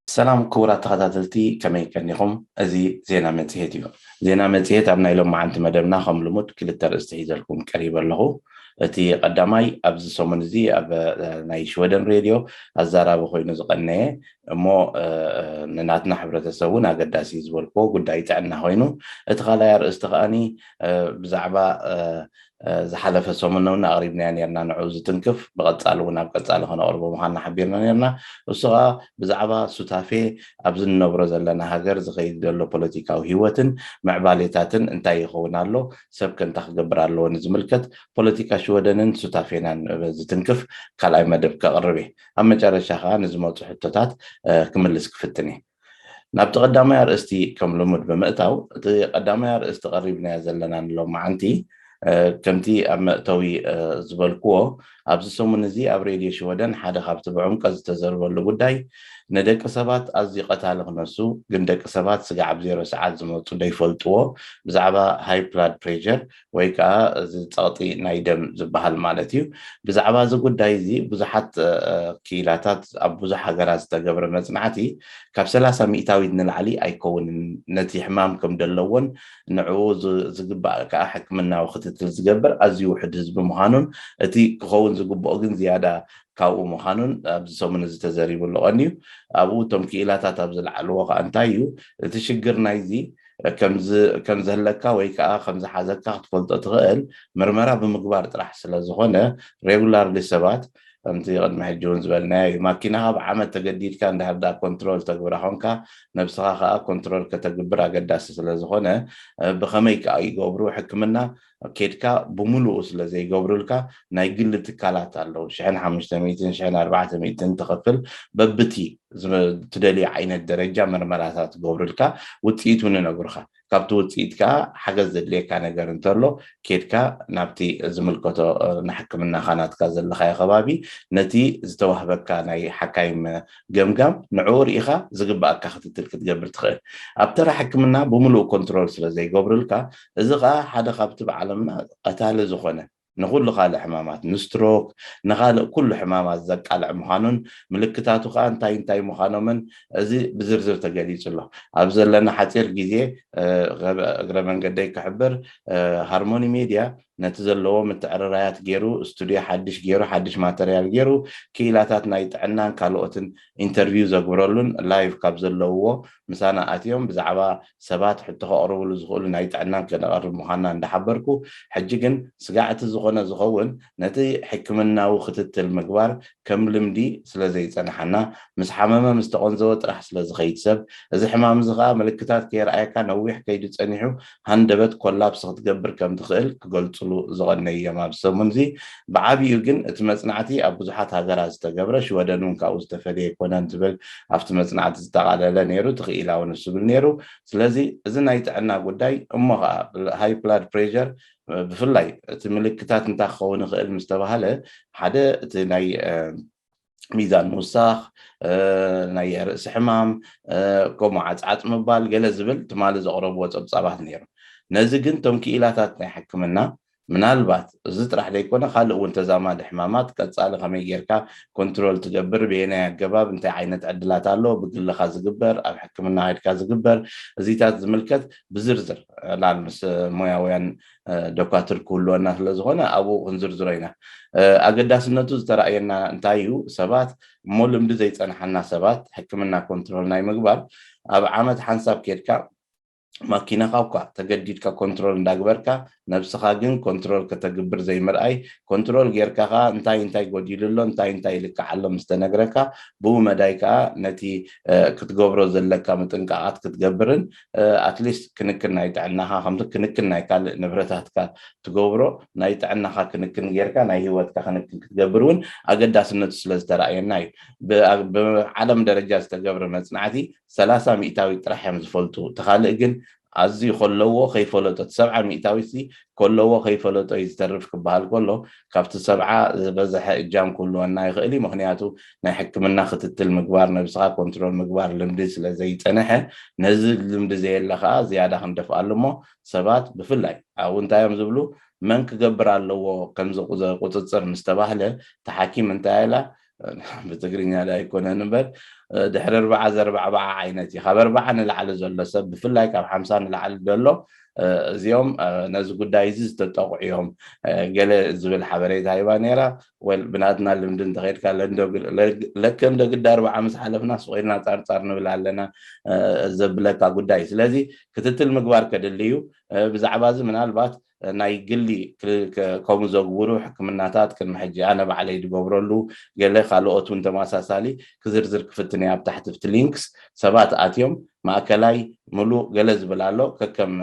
ሰላም ክቡራት ተኸታተልቲ፣ ከመይ ቀኒኹም? እዚ ዜና መጽሔት እዩ። ዜና መጽሔት ኣብ ናይ ሎማዓንቲ መደብና ከም ልሙድ ክልተ ኣርእስቲ ሒዘልኩም ቀሪበ ኣለኹ። እቲ ቀዳማይ ኣብዚ ሰሙን እዚ ኣብ ናይ ሽወደን ሬድዮ ኣዛራቢ ኮይኑ ዝቐነየ እሞ ንናትና ሕብረተሰብ እውን ኣገዳሲ ዝበልክዎ ጉዳይ ጥዕና ኮይኑ፣ እቲ ካልኣይ ኣርእስቲ ከዓኒ ብዛዕባ ዝሓለፈ ሰሙን እውን ኣቕሪብናዮ ነርና። ንዑ ዝትንክፍ ብቐጻሊ እውን ኣብ ቀጻሊ ከነቕርቦ ምዃንና ሓቢርና ነርና። እሱ ኸዓ ብዛዕባ ሱታፌ ኣብዚ ንነብሮ ዘለና ሃገር ዝኸይድ ዘሎ ፖለቲካዊ ህይወትን ምዕባሌታትን እንታይ ይኸውን ኣሎ፣ ሰብ ከ እንታይ ክገብር ኣለዎ ንዝምልከት ፖለቲካ ሽወደንን ሱታፌናን ዝትንክፍ ካልኣይ መደብ ከቕርብ እየ። ኣብ መጨረሻ ኸዓ ንዝመፁ ሕቶታት ክምልስ ክፍትን እየ። ናብቲ ቀዳማይ ኣርእስቲ ከም ልሙድ ብምእታው፣ እቲ ቀዳማይ ኣርእስቲ ቀሪብናዮ ዘለና ንሎማዓንቲ ከምቲ ኣብ መእተዊ ዝበልክዎ፣ ኣብዚ ሰሙን እዚ ኣብ ሬድዮ ሽወደን ሓደ ካብቲ ብዕምቀት ዝተዘርበሉ ጉዳይ ንደቂ ሰባት ኣዝዩ ቀታሊ ክነሱ፣ ግን ደቂ ሰባት ስጋዕ ኣብ ዜሮ ሰዓት ዝመፁ ዘይፈልጥዎ ብዛዕባ ሃይ ብላድ ፕሬሸር ወይ ከዓ እዚ ፀቕጢ ናይ ደም ዝበሃል ማለት እዩ። ብዛዕባ እዚ ጉዳይ እዚ ብዙሓት ክኢላታት ኣብ ብዙሕ ሃገራት ዝተገብረ መፅናዕቲ ካብ ሰላሳ ሚእታዊት ንላዕሊ ኣይከውንን ነቲ ሕማም ከም ደለዎን ንዕኡ ዝግባእ ከዓ ሕክምናዊ ክትትል ዝገብር ኣዝዩ ውሕድ ህዝቢ ምዃኑን እቲ ክኸውን ዝግብኦ ግን ዝያዳ ካብኡ ምዃኑን ኣብዚ ሰሙን እዚ ተዘሪቡ ኣሎ ቀንዩ። ኣብኡ እቶም ክኢላታት ኣብ ዝለዓልዎ ከዓ እንታይ እዩ እቲ ሽግር ናይዚ ከም ዘህለካ ወይ ከዓ ከም ዝሓዘካ ክትፈልጦ ትኽእል ምርመራ ብምግባር ጥራሕ ስለ ዝኾነ ሬጉላርሊ ሰባት ከምቲ ቅድሚ ሕጂ እውን ዝበልናዮ እዩ። ማኪናኻ ብዓመት ተገዲድካ እንድሕር ደኣ ኮንትሮል ተግብራ ኾንካ ነብስኻ ከዓ ኮንትሮል ከተግብር ኣገዳሲ ስለ ዝኾነ ብኸመይ ከዓ ይገብሩ ሕክምና ኬድካ ብምሉኡ ስለ ዘይገብሩልካ ናይ ግሊ ትካላት ኣለዉ ሽሕን ሓሙሽተ ሚእትን ሽሕን ኣርባዕተ ሚእትን ትኸፍል በብቲ ትደልዮ ዓይነት ደረጃ መርመራታት ትገብሩልካ ውፅኢት እውን ይነግሩኻ። ካብቲ ውፅኢት ከዓ ሓገዝ ዘድልየካ ነገር እንተሎ ኬድካ ናብቲ ዝምልከቶ ንሕክምናኻ ናትካ ዘለኻዮ ከባቢ ነቲ ዝተዋህበካ ናይ ሓካይም ገምጋም ንዕኡ ርኢኻ ዝግባኣካ ክትትል ክትገብር ትኽእል። ኣብ ተራ ሕክምና ብምሉእ ኮንትሮል ስለ ዘይገብርልካ እዚ ከዓ ሓደ ካብቲ ብዓለምና ቀታሊ ዝኾነ ንኩሉ ካልእ ሕማማት ንስትሮክ ንካልእ ኩሉ ሕማማት ዘቃልዕ ምዃኑን ምልክታቱ ከዓ እንታይ እንታይ ምዃኖምን እዚ ብዝርዝር ተገሊጹ ኣሎ። ኣብ ዘለና ሓፂር ግዜ እግረ መንገደይ ክሕብር ሃርሞኒ ሜድያ ነቲ ዘለዎ ምትዕርራያት ገይሩ ስቱድዮ ሓድሽ ገይሩ ሓድሽ ማተርያል ገይሩ ክኢላታት ናይ ጥዕናን ካልኦትን ኢንተርቪው ዘግብረሉን ላይቭ ካብ ዘለውዎ ምሳና ኣትዮም ብዛዕባ ሰባት ሕቶ ከቕርብሉ ዝኽእሉ ናይ ጥዕናን ከነቐርብ ምዃንና እንዳሓበርኩ ሕጂ ግን ስጋዕቲ ዝኾነ ዝኸውን ነቲ ሕክምናዊ ክትትል ምግባር ከም ልምዲ ስለ ዘይጸንሓና ምስ ሓመመ ምስ ተቖንዘወ ጥራሕ ስለ ዝኸይድ ሰብ እዚ ሕማም እዚ ኸዓ ምልክታት ከየርኣየካ ነዊሕ ከይዱ ጸኒሑ ሃንደበት ኮላፕስ ክትገብር ከም ትኽእል ክገልጽሉ ዝቐነዩ እዮም ኣብ ሰሙን እዚ። ብዓብዩ ግን እቲ መጽናዕቲ ኣብ ብዙሓት ሃገራት ዝተገብረ ሽወደን እውን ካብኡ ዝተፈለየ ኣይኮነን ትብል ኣብቲ መጽናዕቲ ዝጠቓለለ ነይሩ ትኽኢላ እውን እሱ ብል ነይሩ። ስለዚ እዚ ናይ ጥዕና ጉዳይ እሞ ከዓ ሃይ ብላድ ፕሬሸር ብፍላይ እቲ ምልክታት እንታይ ክኸውን ይኽእል ምስ ተባሃለ ሓደ እቲ ናይ ሚዛን ምውሳኽ ናይ ርእሲ ሕማም ከምኡ ዓፅዓፅ ምባል ገለ ዝብል ትማሊ ዘቕረብዎ ፀብፃባት ነይሩ። ነዚ ግን እቶም ክኢላታት ናይ ሕክምና ምናልባት እዚ ጥራሕ ዘይኮነ ካልእ እውን ተዛማዲ ሕማማት ቀፃሊ ከመይ ጌርካ ኮንትሮል ትገብር ብየናይ ኣገባብ እንታይ ዓይነት ዕድላት ኣሎ ብግልኻ ዝግበር ኣብ ሕክምና ከድካ ዝግበር እዚታት ዝምልከት ብዝርዝር ላል ምስ ሞያውያን ዶካትር ክህልወና ስለ ዝኾነ ኣብኡ ክንዝርዝሮ ኢና። ኣገዳስነቱ ዝተረእየና እንታይ እዩ ሰባት እሞ ልምዲ ዘይፀንሓና ሰባት ሕክምና ኮንትሮል ናይ ምግባር ኣብ ዓመት ሓንሳብ ኬድካ ማኪናኻ እኳ ተገዲድካ ኮንትሮል እንዳግበርካ ነብስኻ ግን ኮንትሮል ከተግብር ዘይምርኣይ ኮንትሮል ጌርካ ከዓ እንታይ እንታይ ጎዲሉ ኣሎ እንታይ እንታይ ይልካዕ ኣሎ ምስ ተነግረካ ብኡ መዳይ ከዓ ነቲ ክትገብሮ ዘለካ ምጥንቃቓት ክትገብርን ኣትሊስት ክንክን ናይ ጥዕናኻ ከምቲ ክንክን ናይ ካልእ ንብረታትካ ትገብሮ ናይ ጥዕናኻ ክንክን ጌርካ ናይ ህይወትካ ክንክን ክትገብር እውን ኣገዳስነቱ ስለ ዝተረኣየና እዩ። ብዓለም ደረጃ ዝተገብረ መፅናዕቲ ሰላሳ ሚእታዊት ጥራሕ እዮም ዝፈልጡ። እቲ ካልእ ግን ኣዝዩ ከለዎ ከይፈለጦ፣ እቲ ሰብዓ ሚእታዊት ከለዎ ከይፈለጦ እዩ ዝተርፍ ክበሃል ከሎ፣ ካብቲ ሰብዓ ዝበዝሐ እጃም ክህልወና ይኽእል እዩ። ምክንያቱ ናይ ሕክምና ክትትል ምግባር፣ ነብስኻ ኮንትሮል ምግባር ልምዲ ስለ ዘይጸንሐ፣ ነዚ ልምዲ ዘየለ ከዓ ዝያዳ ክንደፍኣሉ እሞ፣ ሰባት ብፍላይ ኣብኡ እንታይ እዮም ዝብሉ፣ መን ክገብር ኣለዎ ከምዚ ቁ- ቁፅፅር ምስ ተባህለ፣ እቲ ሓኪም እንታይ ኢላ፣ ብትግርኛ ዳ ኣይኮነን እምበር፣ ድሕሪ ኣርባዓ ዘርባዕባዓ ዓይነት እዩ። ካብ ኣርባዓ ንላዕሊ ዘሎ ሰብ፣ ብፍላይ ካብ ሓምሳ ንላዕሊ ዘሎ፣ እዚኦም ነዚ ጉዳይ እዚ ዝተጠቕዑ እዮም፣ ገለ ዝብል ሓበሬታ ሂባ ነይራ። ወል ብናትና ልምዲ እንተኸድካ፣ ለንዶ ግ- ለግ- ለከ እንዶ ግዳ ኣርባዓ ምስ ሓለፍና ስቑ ኢልና ጻርጻር ንብል ኣለና፣ ዘብለካ ጉዳይ። ስለዚ ክትትል ምግባር ከድሊ እዩ። ብዛዕባ እዚ ምናልባት ናይ ግሊ ክል- ከ- ከምኡ ዘግብሩ ሕክምናታት ቅድሚ ሕጂ ኣነ ባዕለይ ዝገብረሉ፣ ገለ ካልኦት እውን ተመሳሳሊ ክዝርዝር ክፍትን እየ ኣብ ታሕቲ ኣብቲ ሊንክስ። ሰባት ኣትዮም ማእከላይ፣ ምሉእ፣ ገለ ዝብል ኣሎ። ከከም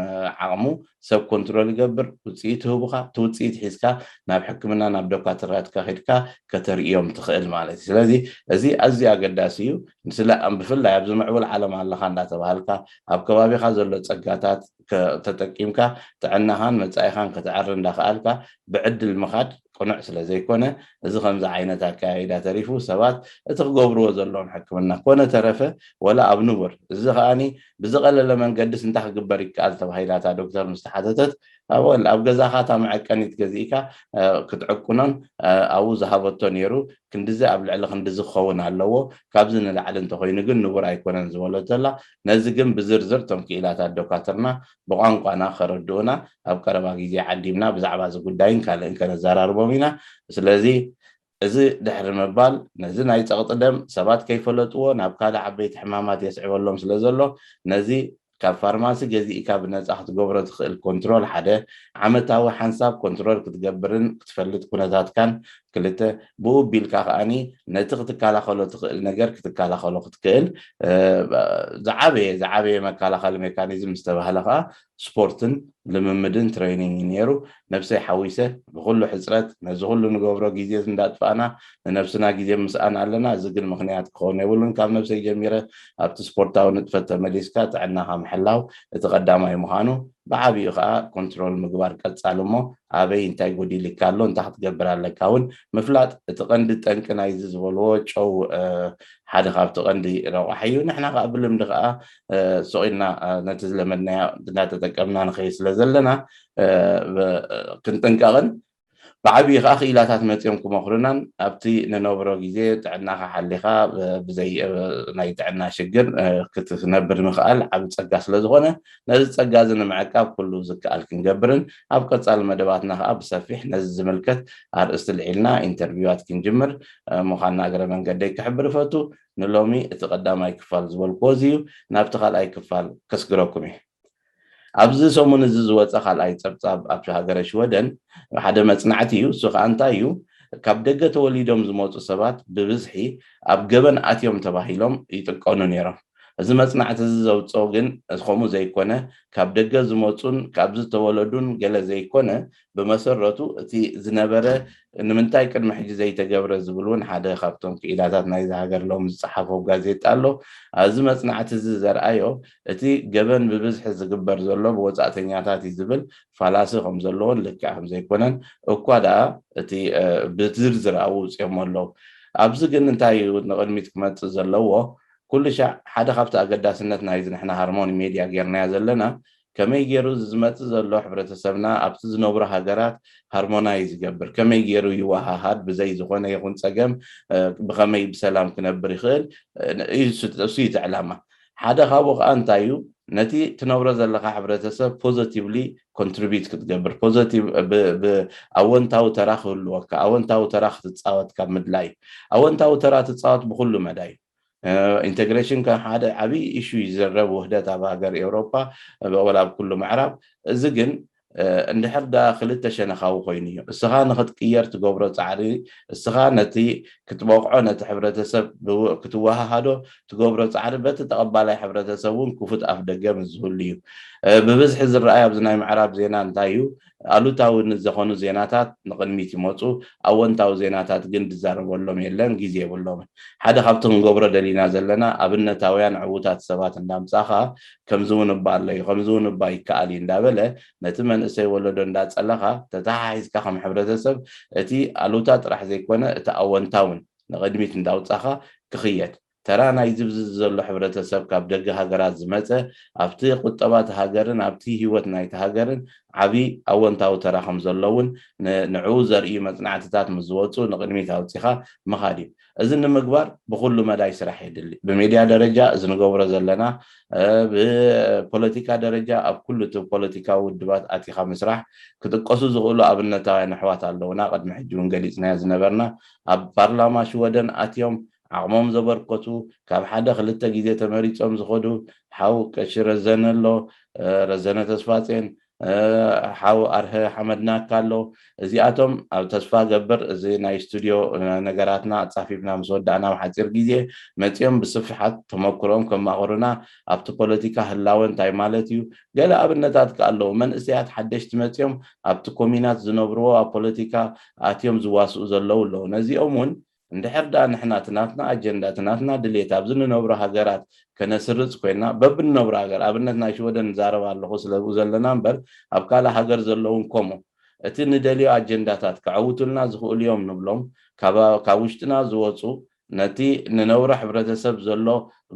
ዓቕሙ ሰብ ኮንትሮል ይገብር፣ ውፅኢት ይህቡኻ። እቲ ውፅኢት ሒዝካ ናብ ሕክምና ናብ ዶካትራትካ ከድካ ከተርእዮም ትኽእል ማለት እዩ። ስለዚ እዚ ኣዝዩ ኣገዳሲ እዩ። ብፍላይ ኣብዚ ምዕቡል ዓለም ኣለኻ እንዳተባሃልካ ኣብ ከባቢኻ ዘሎ ፀጋታት ተጠቂምካ ጥዕናኻን መፃኢኻን ከተዕሪ እንዳኸኣልካ ብዕድል ምኻድ ቅኑዕ ስለ ዘይኮነ፣ እዚ ከምዚ ዓይነት ኣካያይዳ ተሪፉ ሰባት እቲ ክገብርዎ ዘለዎም ሕክምና ኮነ ተረፈ ወላ ኣብ ንቡር፣ እዚ ከኣኒ ብዝቐለለ መንገድስ እንታይ ክግበር ይከኣል ተባሂላ እታ ዶክተር ምስ ተሓተተት፣ ኣብ ገዛኻ እታ መዐቀኒት ገዚእካ ክትዕቅኖን ኣብኡ ዝሃበቶ ነይሩ። ክንድዚ ኣብ ልዕሊ ክንድዚ ክኸውን ኣለዎ፣ ካብዚ ንላዕሊ እንተኮይኑ ግን ንቡር ኣይኮነን ዝበለቶ ኣላ። ነዚ ግን ብዝርዝር እቶም ክኢላታት ዶካትርና ብቋንቋና ከረድኡና ኣብ ቀረባ ግዜ ዓዲምና ብዛዕባ እዚ ጉዳይን ካልእን ከነዘራርቦም ኢና። ስለዚ እዚ ድሕሪ ምባል ነዚ ናይ ፀቕጢ ደም ሰባት ከይፈለጥዎ ናብ ካልእ ዓበይቲ ሕማማት የስዕበሎም ስለ ዘሎ ነዚ ካብ ፋርማሲ ገዚእካ ብነፃ ክትገብሮ ትኽእል ኮንትሮል ሓደ፣ ዓመታዊ ሓንሳብ ኮንትሮል ክትገብርን ክትፈልጥ ኩነታትካን ክልተ፣ ብኡ ቢልካ ከኣኒ ነቲ ክትከላኸሎ ትኽእል ነገር ክትከላኸሎ ክትክእል ዝዓበየ ዝዓበየ መከላኸሊ ሜካኒዝም ዝተባህለ ከዓ ስፖርትን ልምምድን ትሬኒንግ ነይሩ። ነብሰይ ሓዊሰ ብኩሉ ሕፅረት ነዚ ኩሉ ንገብሮ ግዜ እንዳጥፋእና ንነብስና ግዜ ምስኣን ኣለና። እዚ ግን ምክንያት ክኸውን የብሉን። ካብ ነብሰይ ጀሚረ ኣብቲ ስፖርታዊ ንጥፈት ተመሊስካ ጥዕናኻ ምሕላው እቲ ቀዳማይ ምዃኑ ብዓብኡ ከዓ ኮንትሮል ምግባር ቀፃሊ እሞ ኣበይ እንታይ ጎዲልካ ኣሎ እንታይ ክትገብር ኣለካ እውን ምፍላጥ እቲ ቀንዲ ጠንቂ ናይዚ ዝበልዎ ጨው ሓደ ካብቲ ቀንዲ ረቋሒ እዩ። ንሕና ከዓ ብልምዲ ከዓ ሱቕ ኢልና ነቲ ዝለመድናዮ እንዳተጠቀምና ንኸይድ ስለ ዘለና ክንጥንቀቕን ብዓብዪ ከዓ ክኢላታት መፂኦም ክመኽሩናን ኣብቲ ንነብሮ ግዜ ጥዕናኻ ሓሊኻ ብዘይ ናይ ጥዕና ሽግር ክትነብር ምኽኣል ዓብ ፀጋ ስለዝኾነ ነዚ ፀጋ እዚ ንምዕቃብ ኩሉ ዝከኣል ክንገብርን ኣብ ቀፃሊ መደባትና ከዓ ብሰፊሕ ነዚ ዝምልከት ኣርእስቲ ልዒልና ኢንተርቪዋት ክንጅምር ምዃንና እግረ መንገደይ ክሕብር እፈቱ። ንሎሚ እቲ ቀዳማይ ክፋል ዝበልክዎ እዚ እዩ። ናብቲ ካልኣይ ክፋል ከስግረኩም እዩ። ኣብዚ ሰሙን እዚ ዝወፀ ካልኣይ ፀብፃብ ኣብ ሃገረ ሽወደን ሓደ መፅናዕቲ እዩ። እሱ ከዓ እንታይ እዩ? ካብ ደገ ተወሊዶም ዝመፁ ሰባት ብብዝሒ ኣብ ገበን ኣትዮም ተባሂሎም ይጥቀኑ ነይሮም። እዚ መፅናዕቲ እዚ ዘውፅኦ ግን ከምኡ ዘይኮነ ካብ ደገ ዝመፁን ካብ ዝተወለዱን ገለ ዘይኮነ ብመሰረቱ እቲ ዝነበረ ንምንታይ ቅድሚ ሕጂ ዘይተገብረ ዝብል እውን ሓደ ካብቶም ክኢላታት ናይዚ ሃገር ሎም ዝፀሓፎ ጋዜጣ ኣሎ። ኣብዚ መፅናዕቲ እዚ ዘርኣዮ እቲ ገበን ብብዝሒ ዝግበር ዘሎ ብወፃእተኛታት እዩ ዝብል ፋላሲ ከም ዘለዎን ልክዕ ከም ዘይኮነን እኳ ደኣ እቲ ብዝርዝር ኣብኡ ውፅኦም ኣለዉ። ኣብዚ ግን እንታይ እዩ ንቕድሚት ክመፅእ ዘለዎ? ኩሉ ሻዕ ሓደ ካብቲ ኣገዳስነት ናይዚ ንሕና ሃርሞኒ ሜድያ ጌርናዮ ዘለና ከመይ ገይሩ ዝመፅእ ዘሎ ሕብረተሰብና ኣብቲ ዝነብሮ ሃገራት ሃርሞናይዝ ይገብር፣ ከመይ ገይሩ ይወሃሃድ፣ ብዘይ ዝኾነ ይኹን ፀገም ብኸመይ ብሰላም ክነብር ይኽእል፣ እሱ እዩ እቲ ዕላማ። ሓደ ካብኡ ከዓ እንታይ እዩ? ነቲ ትነብሮ ዘለካ ሕብረተሰብ ፖዘቲቭሊ ኮንትሪቢዩት ክትገብር፣ ፖዘቲቭ ኣወንታዊ ተራ ክህልወካ፣ ኣወንታዊ ተራ ክትፃወት ካብ ምድላይ፣ ኣወንታዊ ተራ ትፃወት ብኩሉ መዳይ። ኢንቴግሬሽን ከም ሓደ ዓብዪ ኢሹ ይዝረብ፣ ውህደት ኣብ ሃገር ኤውሮፓ ወላ ኣብ ኩሉ ምዕራብ። እዚ ግን እንድሕር ዳ ክልተ ሸነኻዊ ኮይኑ እዩ። እስኻ ንኽትቅየር ትገብሮ ፃዕሪ፣ እስኻ ነቲ ክትበቕዖ፣ ነቲ ሕብረተሰብ ክትወሃሃዶ ትገብሮ ፃዕሪ በቲ ተቐባላይ ሕብረተሰብ እውን ክፉት ኣፍ ደገ ምስ ዝህሉ እዩ። ብብዝሒ ዝረኣይ ኣብዚ ናይ ምዕራብ ዜና እንታይ እዩ? ኣሉታዊ ዝኾኑ ዜናታት ንቕድሚት ይመፁ፣ ኣወንታዊ ዜናታት ግን ዝዛረበሎም የለን፣ ግዜ የብሎምን። ሓደ ካብቲ ክንገብሮ ደሊና ዘለና ኣብነታውያን ዕዉታት ሰባት እንዳምፃኻ ከምዚ እውን እባ ኣሎ እዩ፣ ከምዚ እውን እባ ይከኣል እዩ እንዳበለ ነቲ መንእሰይ ወለዶ እንዳፀለኻ ተተሓሒዝካ ከም ሕብረተሰብ እቲ ኣሉታ ጥራሕ ዘይኮነ እቲ ኣወንታውን ንቕድሚት እንዳውፃኻ ክኽየድ ተራ ናይ ዝብዚ ዘሎ ሕብረተሰብ ካብ ደገ ሃገራት ዝመፀ ኣብቲ ቁጠባ እቲ ሃገርን ኣብቲ ህይወት ናይቲ ሃገርን ዓብዪ ኣወንታዊ ተራ ከም ዘለውን ንዕኡ ዘርእዩ መፅናዕትታት ምስ ዝወፁ ንቕድሚት ኣውፂኻ ምኻድ እዩ። እዚ ንምግባር ብኩሉ መዳይ ስራሕ የድሊ። ብሜድያ ደረጃ እዚ ንገብሮ ዘለና ብፖለቲካ ደረጃ ኣብ ኩሉ እቲ ፖለቲካዊ ውድባት ኣቲኻ ምስራሕ ክጥቀሱ ዝኽእሉ ኣብነታውያን ኣሕዋት ኣለውና። ቅድሚ ሕጂ እውን ገሊፅናዮ ዝነበርና ኣብ ፓርላማ ሽወደን ኣትዮም ዓቕሞም ዘበርከቱ፣ ካብ ሓደ ክልተ ግዜ ተመሪፆም ዝኸዱ ሓው ቀሺ ረዘነ ኣሎ፣ ረዘነ ተስፋፅዮን፣ ሓው ኣርሀ ሓመድናካ ኣሎ። እዚኣቶም ኣብ ተስፋ ገብር እዚ ናይ ስቱዲዮ ነገራትና ኣፃፊፍና ምስ ወዳእና ኣብ ሓፂር ግዜ መፂኦም ብስፍሓት ተመክሮኦም ከማኽሩና ኣብቲ ፖለቲካ ህላወ እንታይ ማለት እዩ፣ ገለ ኣብነታት ከ ኣለዉ። መንእሰያት ሓደሽቲ መፂኦም ኣብቲ ኮሚናት ዝነብርዎ ኣብ ፖለቲካ ኣትዮም ዝዋስኡ ዘለዉ ኣለዉ። ነዚኦም እውን እንድሕር ደኣ ንሕና እቲ ናትና ኣጀንዳ እቲ ናትና ድሌት ኣብዚ ንነብሮ ሃገራት ከነስርፅ ኮይና በብንነብሮ ሃገር ኣብነት ናይ ሽወደን ንዛረብ ኣለኹ ስለብኡ ዘለና እምበር ኣብ ካልእ ሃገር ዘለውን ከምኡ እቲ ንደልዮ ኣጀንዳታት ከዐውቱልና ዝኽእሉ እዮም ንብሎም ካብ ውሽጥና ዝወፁ ነቲ ንነብሮ ሕብረተሰብ ዘሎ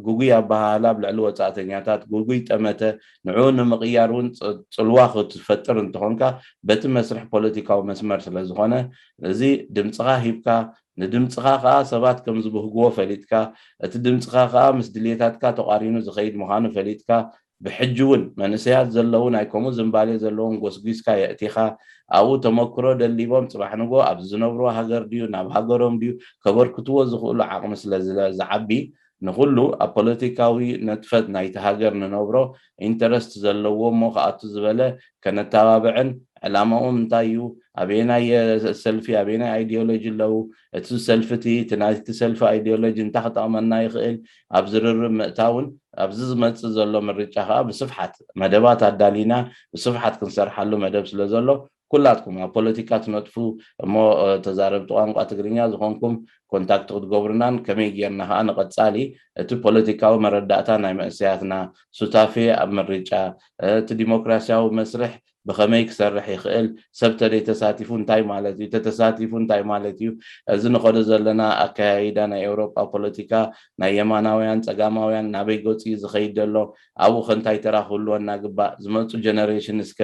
ግጉይ ኣበሃህላ ኣብ ልዕሊ ወፃእተኛታት ግጉይ ጠመተ ንዕኡ ንምቕያር እውን ፅልዋ ክትፈጥር እንተኾንካ በቲ መስርሕ ፖለቲካዊ መስመር ስለዝኾነ እዚ ድምፅኻ ሂብካ ንድምፅኻ ከዓ ሰባት ከም ዝብህግዎ ፈሊጥካ እቲ ድምፅኻ ከዓ ምስ ድሌታትካ ተቋሪኑ ዝኸይድ ምዃኑ ፈሊጥካ ብሕጂ እውን መንእሰያት ዘለዉ ናይ ከምኡ ዝንባሌ ዘለዎም ጎስጒስካ የእቲኻ ኣብኡ ተመክሮ ደሊቦም ፅባሕ ንጎ ኣብዚ ዝነብርዎ ሃገር ድዩ ናብ ሃገሮም ድዩ ከበርክትዎ ዝኽእሉ ዓቕሚ ስለ ዝዓቢ ንኩሉ ኣብ ፖለቲካዊ ነጥፈት ናይቲ ሃገር ንነብሮ ኢንተረስት ዘለዎ እሞ ክኣቱ ዝበለ ከነተባብዕን ዕላማኦም እንታይ እዩ ኣበየናይ ሰልፊ ኣበየናይ ኣይዲዮሎጂ ኣለዉ እቲ ሰልፊ እቲ ናይቲ ሰልፊ ኣይዲዮሎጂ እንታይ ክጠቕመና ይኽእል ኣብ ዝርርብ ምእታውን ኣብዚ ዝመፅእ ዘሎ ምርጫ ከዓ ብስፍሓት መደባት ኣዳሊና ብስፍሓት ክንሰርሓሉ መደብ ስለ ዘሎ ኩላትኩም ኣብ ፖለቲካ ትነጥፉ እሞ ተዛረብቲ ቋንቋ ትግርኛ ዝኾንኩም ኮንታክት ክትገብሩናን ከመይ ጌርና ከዓ ንቐፃሊ እቲ ፖለቲካዊ መረዳእታ ናይ መንእሰያትና ሱታፌ ኣብ ምርጫ እቲ ዲሞክራሲያዊ መስርሕ ብኸመይ ክሰርሕ ይኽእል ሰብ ተደይ ተሳቲፉ እንታይ ማለት እዩ ተተሳቲፉ እንታይ ማለት እዩ እዚ ንኸዶ ዘለና ኣካያይዳ ናይ ኤውሮጳ ፖለቲካ ናይ የማናውያን ፀጋማውያን ናበይ ገፂ እዩ ዝኸይድ ዘሎ ኣብኡ ከንታይ ተራ ክህልወና ግባእ ዝመፁ ጀነሬሽን እስከ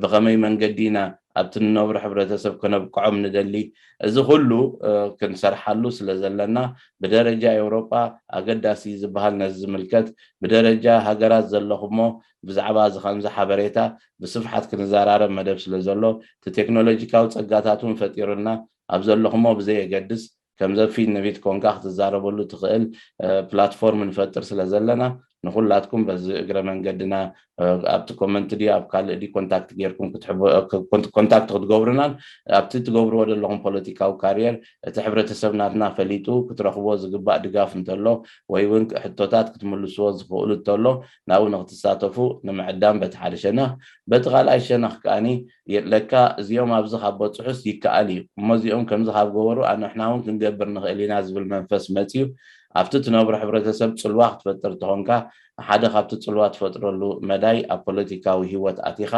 ብኸመይ መንገዲ ኢና ኣብቲ ንነብሮ ሕብረተሰብ ከነብቅዖም ንደሊ እዚ ኩሉ ክንሰርሓሉ ስለ ዘለና ብደረጃ ኤውሮጳ ኣገዳሲ ዝበሃል ነዚ ዝምልከት ብደረጃ ሃገራት ዘለኹሞ ብዛዕባ እዚ ከምዚ ሓበሬታ ብስፍሓት ክንዘራረብ መደብ ስለ ዘሎ እቲ ቴክኖሎጂካዊ ፀጋታት እውን ፈጢሩልና ኣብ ዘለኹሞ ብዘየገድስ ከምዘ ፊት ንፊት ኮንካ ክትዛረበሉ ትኽእል ፕላትፎርም ንፈጥር ስለ ዘለና ንኩላትኩም በዚ እግረ መንገድና ኣብቲ ኮመንት ድዩ ኣብ ካልእ ድዩ ኮንታክት ጌርኩም ኮንታክት ክትገብሩናን ኣብቲ ትገብርዎ ዘለኹም ፖለቲካዊ ካሪየር እቲ ሕብረተሰብ ናትና ፈሊጡ ክትረኽብዎ ዝግባእ ድጋፍ እንተሎ ወይ እውን ሕቶታት ክትምልስዎ ዝኽእሉ እንተሎ ናብኡ ንክትሳተፉ ንምዕዳም በቲ ሓደ ሸነኽ በቲ ካልኣይ ሸነኽ ከዓኒ ለካ እዚኦም ኣብዚ ካብ በፅሑስ ይከኣል እዩ እሞ እዚኦም ከምዚ ካብ ገበሩ ኣንሕና እውን ክንገብር ንኽእል ኢና ዝብል መንፈስ መፅዩ ኣብቲ ትነብሮ ሕብረተሰብ ፅልዋ ክትፈጥር እንተኾንካ ሓደ ካብቲ ፅልዋ ትፈጥረሉ መዳይ ኣብ ፖለቲካዊ ህይወት ኣቲኻ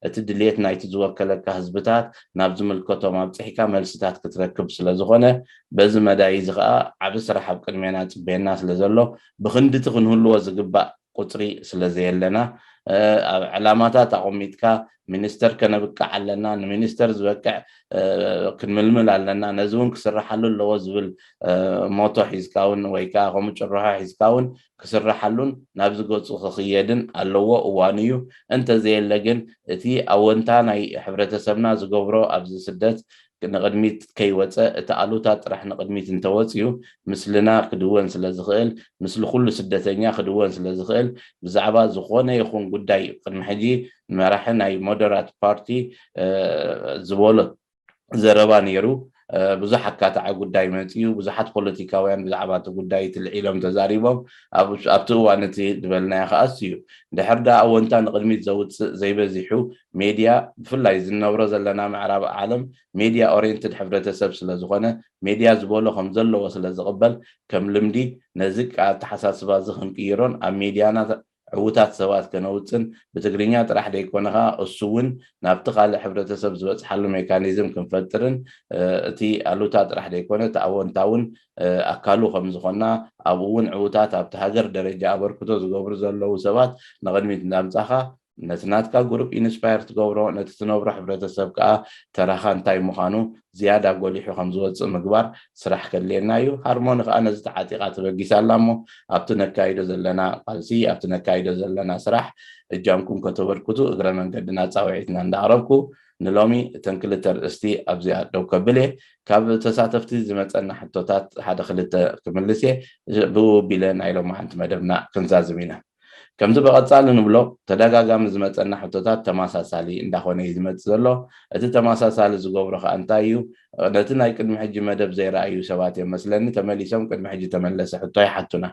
እቲ ድልየት ናይቲ ዝወከለካ ህዝብታት ናብ ዝምልከቶም ኣብፅሒካ መልስታት ክትረክብ ስለዝኾነ በዚ መዳይ እዚ ከዓ ዓብ ስራሕ ኣብ ቅድሜና ፅበየና ስለዘሎ ብክንድቲ ክንህልዎ ዝግባእ ቁፅሪ ስለዘየለና ኣብ ዕላማታት ኣቐሚጥካ ሚኒስተር ከነብቅዕ ኣለና ንሚኒስተር ዝበቅዕ ክንምልምል ኣለና ነዚ እውን ክስርሓሉ ኣለዎ ዝብል ሞቶ ሒዝካ እውን ወይ ከዓ ከምኡ ጭርሖ ሒዝካ እውን ክስርሓሉን ናብዚ ገፁ ክኽየድን ኣለዎ እዋኑ እዩ እንተዘየለ ግን እቲ ኣወንታ ናይ ሕብረተሰብና ዝገብሮ ኣብዚ ስደት ንቕድሚት ከይወፀ፣ እቲ ኣሉታ ጥራሕ ንቕድሚት እንተወፅዩ፣ ምስልና ክድወን ስለ ዝኽእል፣ ምስሊ ኩሉ ስደተኛ ክድወን ስለ ዝኽእል፣ ብዛዕባ ዝኾነ ይኹን ጉዳይ ቅድሚ ሕጂ መራሒ ናይ ሞደራት ፓርቲ ዝበሎ ዘረባ ነይሩ። ብዙሕ ኣካታዒ ጉዳይ መፅዩ። ብዙሓት ፖለቲካውያን ብዛዕባ እቲ ጉዳይ ትልዒሎም ተዛሪቦም። ኣብቲ እዋን እቲ ዝበልናዮ ከኣስ እዩ። ድሕር ዳ ኣወንታ ንቕድሚት ዘውፅእ ዘይበዚሑ ሜድያ፣ ብፍላይ ዝነብሮ ዘለና ምዕራብ ዓለም ሜድያ ኦሪየንትድ ሕብረተሰብ ስለ ዝኾነ፣ ሜድያ ዝበሎ ከም ዘለዎ ስለ ዝቕበል፣ ከም ልምዲ ነዚ ኣተሓሳስባ እዚ ክንቅይሮን ኣብ ሜድያና ዕዉታት ሰባት ከነውፅን፣ ብትግርኛ ጥራሕ ደይኮነ ከዓ እሱ እውን ናብቲ ካልእ ሕብረተሰብ ዝበፅሓሉ ሜካኒዝም ክንፈጥርን፣ እቲ ኣሉታ ጥራሕ ደይኮነ እቲ ኣወንታ እውን ኣካሉ ከም ዝኾና፣ ኣብኡ እውን ዕዉታት ኣብቲ ሃገር ደረጃ ኣበርክቶ ዝገብሩ ዘለዉ ሰባት ንቕድሚት እንዳምፃኻ፣ ነቲ ናትካ ግሩፕ ኢንስፓየር ትገብሮ፣ ነቲ ትነብሮ ሕብረተሰብ ከዓ ተራኻ እንታይ ምዃኑ ዝያዳ ጎሊሑ ከም ዝወፅእ ምግባር ስራሕ ከድልየና እዩ። ሃርሞኒ ከዓ ነዚ ተዓጢቓ ተበጊሳ ኣላ እሞ፣ ኣብቲ ነካይዶ ዘለና ቃልሲ፣ ኣብቲ ነካይዶ ዘለና ስራሕ እጃምኩም ከተበርክቱ እግረ መንገድና ፃውዒትና እንዳቕረብኩ፣ ንሎሚ እተን ክልተ ኣርእስቲ ኣብዚኣ ደው ከብል እየ። ካብ ተሳተፍቲ ዝመፀና ሕቶታት ሓደ ክልተ ክምልስ እየ። ብኡ ኣቢለ ናይ ሎማዓንቲ መደብና ክንዛዝም ኢና። ከምቲ ብቐፃሊ ንብሎ፣ ተደጋጋሚ ዝመፀና ሕቶታት ተመሳሳሊ እንዳኾነ እዩ ዝመፅእ ዘሎ። እቲ ተመሳሳሊ ዝገብሮ ከዓ እንታይ እዩ? ነቲ ናይ ቅድሚ ሕጂ መደብ ዘይረኣዩ ሰባት እዮም መስለኒ፣ ተመሊሶም ቅድሚ ሕጂ ተመለሰ ሕቶ ይሓቱና።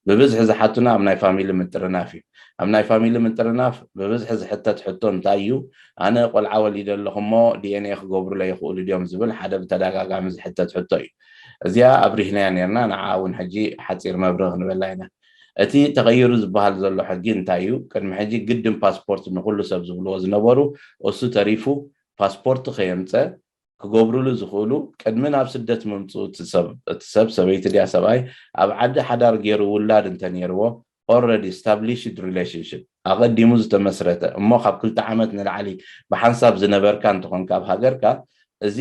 ብብዝሒ ዝሓቱና ኣብ ናይ ፋሚሊ ምጥርናፍ እዩ። ኣብ ናይ ፋሚሊ ምጥርናፍ ብብዝሒ ዝሕተት ሕቶ እንታይ እዩ? ኣነ ቆልዓ ወሊደ ኣለኹ እሞ ዲኤንኤ ክገብሩለይ ይኽእሉ ድዮም ዝብል ሓደ ብተደጋጋሚ ዝሕተት ሕቶ እዩ። እዚኣ ኣብሪህናያ ነርና፣ ንዓ እውን ሕጂ ሓፂር መብርህ ክንበላ ኢና። እቲ ተቐይሩ ዝበሃል ዘሎ ሕጊ እንታይ እዩ? ቅድሚ ሕጂ ግድን ፓስፖርት ንኹሉ ሰብ ዝብልዎ ዝነበሩ፣ እሱ ተሪፉ ፓስፖርት ከየምፀ ክገብሩሉ ዝኽእሉ፣ ቅድሚ ናብ ስደት ምምፅኡ እቲ ሰብ፣ እቲ ሰብ ሰበይቲ ድያ ሰብኣይ፣ ኣብ ዓዲ ሓዳር ገይሩ ውላድ እንተነይርዎ፣ ኦልረዲ ስታብሊሽድ ሪሌሽንሽፕ፣ ኣቐዲሙ ዝተመስረተ እሞ ካብ ክልተ ዓመት ንላዕሊ ብሓንሳብ ዝነበርካ እንተኾንካ ኣብ ሃገርካ፣ እዚ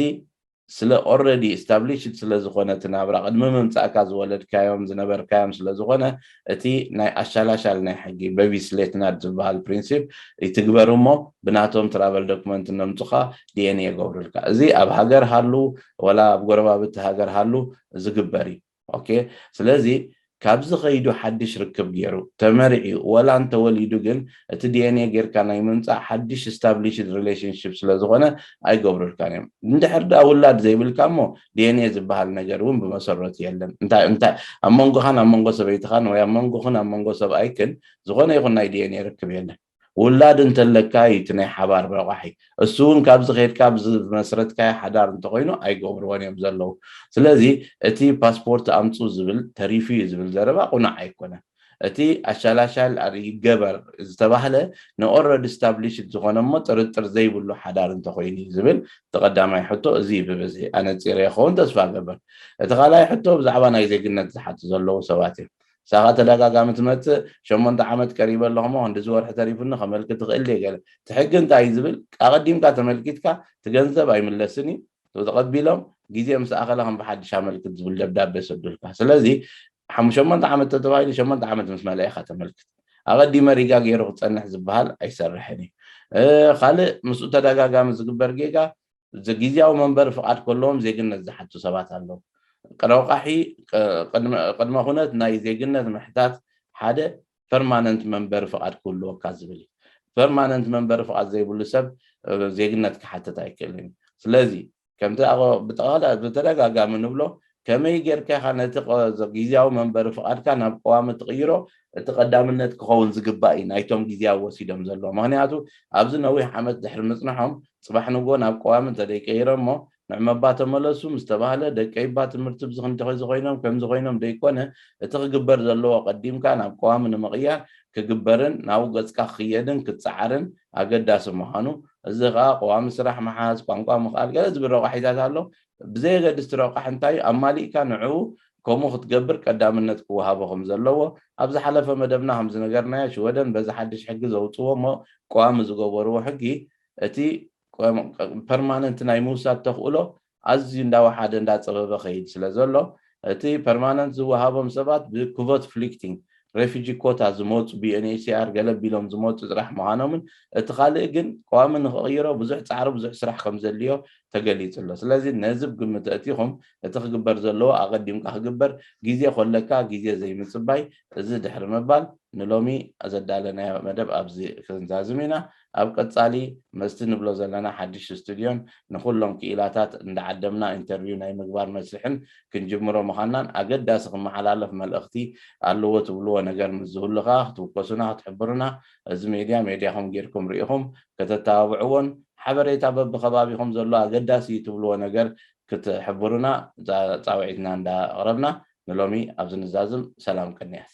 ስለ ኦልረዲ ስታብሊሽድ ስለ ዝኾነ እቲ ናብራ ቅድሚ ምምፃእካ ዝወለድካዮም ዝነበርካዮም ስለ ዝኾነ፣ እቲ ናይ ኣሻላሻል ናይ ሕጊ ቤቢ ስሌት ናድ ዝበሃል ፕሪንሲፕ ይትግበር እሞ ብናቶም ትራቨል ዶክመንት እነምፁኻ ዲኤንኤ ይገብሩልካ። እዚ ኣብ ሃገር ሃሉ ወላ ኣብ ጎረባብቲ ሃገር ሃሉ ዝግበር እዩ። ኦኬ፣ ስለዚ ካብዚ ከይዱ ሓድሽ ርክብ ገይሩ ተመሪዑ ወላ እንተወሊዱ ግን እቲ ዲኤንኤ ጌርካ ናይ ምምፃእ ሓድሽ ስታብሊሽድ ሪሌሽንሽፕ ስለ ዝኾነ ኣይገብሩልካን እዮም። እንድሕር ደኣ ውላድ ዘይብልካ እሞ ዲኤንኤ ዝበሃል ነገር እውን ብመሰረቱ የለን። እንታይ እንታይ ኣብ መንጎኻን ኣብ መንጎ ሰበይትኻን ወይ ኣብ መንጎኽን ኣብ መንጎ ሰብኣይክን ዝኾነ ይኹን ናይ ዲኤንኤ ርክብ የለን። ውላድ እንተለካ እዩ እቲ ናይ ሓባር ረቋሒ። እሱ እውን ካብዚ ከድካ ብዚ ዝመስረትካዮ ሓዳር እንተኮይኑ ኣይገብርዎን እዮም ዘለዉ። ስለዚ እቲ ፓስፖርት ኣምፁ ዝብል ተሪፉ እዩ ዝብል ዘረባ ቁኑዕ ኣይኮነን። እቲ ኣሻላሻል ኣር-፣ ይገበር ዝተባህለ ንኦልረዲ ስታብሊሽድ ዝኾነ እሞ ጥርጥር ዘይብሉ ሓዳር እንተኮይኑ እዩ ዝብል እቲ ቀዳማይ ሕቶ። እዚ እዩ ብብዝሒ ኣነፂረ ይኸውን ተስፋ ገበር። እቲ ካልኣይ ሕቶ ብዛዕባ ናይ ዜግነት ዝሓቱ ዘለዉ ሰባት እዮም። ሳኻ ተደጋጋሚ ትመፅእ፣ ሸሞንተ ዓመት ቀሪበ ኣለኹ እሞ ክንዲ ዝወርሒ ተሪፉኒ ከመልክት ትኽእል ድየ ገለ። እቲ ሕጊ እንታይ እዩ ዝብል? ኣቐዲምካ ተመልኪትካ እቲ ገንዘብ ኣይምለስን እዩ። ተቐቢሎም ግዜ ምስ ኣኸለ ከም ብሓድሽ ኣመልክት ዝብል ደብዳቤ ሰዱልካ። ስለዚ ሓም-፣ ሸሞንተ ዓመት ተተባሂሉ ሸሞንተ ዓመት ምስ መለአ ኢኻ ተመልክት። ኣቐዲመ ሪጋ ገይሩ ክፀንሕ ዝበሃል ኣይሰርሕን እዩ። እ፣ ካልእ ምስኡ ተደጋጋሚ ዝግበር ጌጋ፣ ዘ-፣ ግዝያዊ መንበሪ ፍቓድ ከለዎም ዜግነት ዝሓቱ ሰባት ኣለዉ። ረቋሒ፣ ቅ-፣ ቅድመ፣ ቅድመ ኩነት ናይ ዜግነት ምሕታት ሓደ ፐርማነንት መንበሪ ፍቓድ ክህልወካ ዝብል እዩ። ፐርማነንት መንበሪ ፍቓድ ዘይብሉ ሰብ፣ እ፣ ዜግነት ክሓትት ኣይክእልን እዩ። ስለዚ ከምቲ ኣቐ-፣ ብጠቕላ-፣ ብተደጋጋሚ ንብሎ፣ ከመይ ጌርካ ኢኻ ነቲ ቐ-፣ ዘ-፣ ግዝያዊ መንበሪ ፍቓድካ ናብ ቀዋሚ ትቕይሮ? እቲ ቀዳምነት ክኸውን ዝግባእ እዩ ናይቶም ግዝያዊ ወሲዶም ዘለዉ። ምኽንያቱ ኣብዚ ነዊሕ ዓመት ድሕሪ ምጽንሖም ጽባሕ ንግሆ ናብ ቀዋሚ እንተደይቀይሮሞ፣ ንዕመባ ተመለሱ ምስ ተባህለ፣ ደቀይባ ትምህርቲ ብዚ ክንዲ ኸዚ ኮይኖም፣ ከምዚ ኮይኖም ደይኮነ፣ እቲ ክግበር ዘለዎ ቀዲምካ ናብ ቀዋሚ ንምቕያር ክግበርን ናብኡ ገጽካ ክኽየድን ክትጸዓርን ኣገዳሲ ምዃኑ፣ እዚ ኸኣ ቀዋሚ ስራሕ ምሓዝ፣ ቋንቋ ምኽኣል፣ ገለ ዝብል ረቋሒታት ኣሎ። ብዘየገድስ እቲ ረቋሒ እንታይ እዩ? ኣማሊእካ ንዕኡ ከምኡ ክትገብር ቀዳምነት ክወሃቦ ከም ዘለዎ፣ ኣብ ዝሓለፈ መደብና ከም ዝነገርናዮ፣ ሽወደን በዚ ሓድሽ ሕጊ ዘውጽዎ እሞ ቀዋሚ ዝገበርዎ ሕጊ፣ እቲ ቆም-፣ ፐርማነንት ናይ ምውሳድ ተኽእሎ ኣዝዩ እንዳወሓደ እንዳጸበበ ኸይድ ስለ ዘሎ፣ እቲ ፐርማነንት ዝወሃቦም ሰባት ብኩቮት ፍሊክቲንግ፣ refugee quota ዝመፁ ብዩኤንኤችሲኣር ገለ ቢሎም ዝመፁ ጥራሕ ምዃኖምን እቲ ካልእ ግን ቀዋሚ ንክቕይሮ ብዙሕ ፃዕሪ ብዙሕ ስራሕ ከም ዘድልዮ ተገሊፁ ኣሎ። ስለዚ ነዚ ብግምት ኣእቲኹም እቲ ክግበር ዘለዎ ኣቐዲምካ ክግበር ግዜ ኮለካ ግዜ ዘይምፅባይ እዚ ድሕሪ ምባል ንሎሚ ዘዳለናዮ መደብ ኣብዚ ክንዛዝም ኢና። ኣብ ቀፃሊ መስቲ ንብሎ ዘለና ሓድሽ ስቱድዮን ንኩሎም ክኢላታት እንዳዓደምና ኢንተርቪው ናይ ምግባር መስርሕን ክንጅምሮ ምዃናን ኣገዳሲ ክመሓላለፍ መልእኽቲ ኣለዎ ትብልዎ ነገር ምስ ዝህሉ ከዓ ክትውከሱና ክትሕብሩና እዚ ሜድያ ሜድያኹም ጌርኩም ርኢኹም ከተተባብዕዎን ሓበሬታ በብከባቢኹም ዘሎ ኣገዳሲ እዩ ትብልዎ ነገር ክትሕብሩና ፃውዒትና እንዳቕረብና ንሎሚ ኣብዚ ንዛዝም። ሰላም ቅንያት።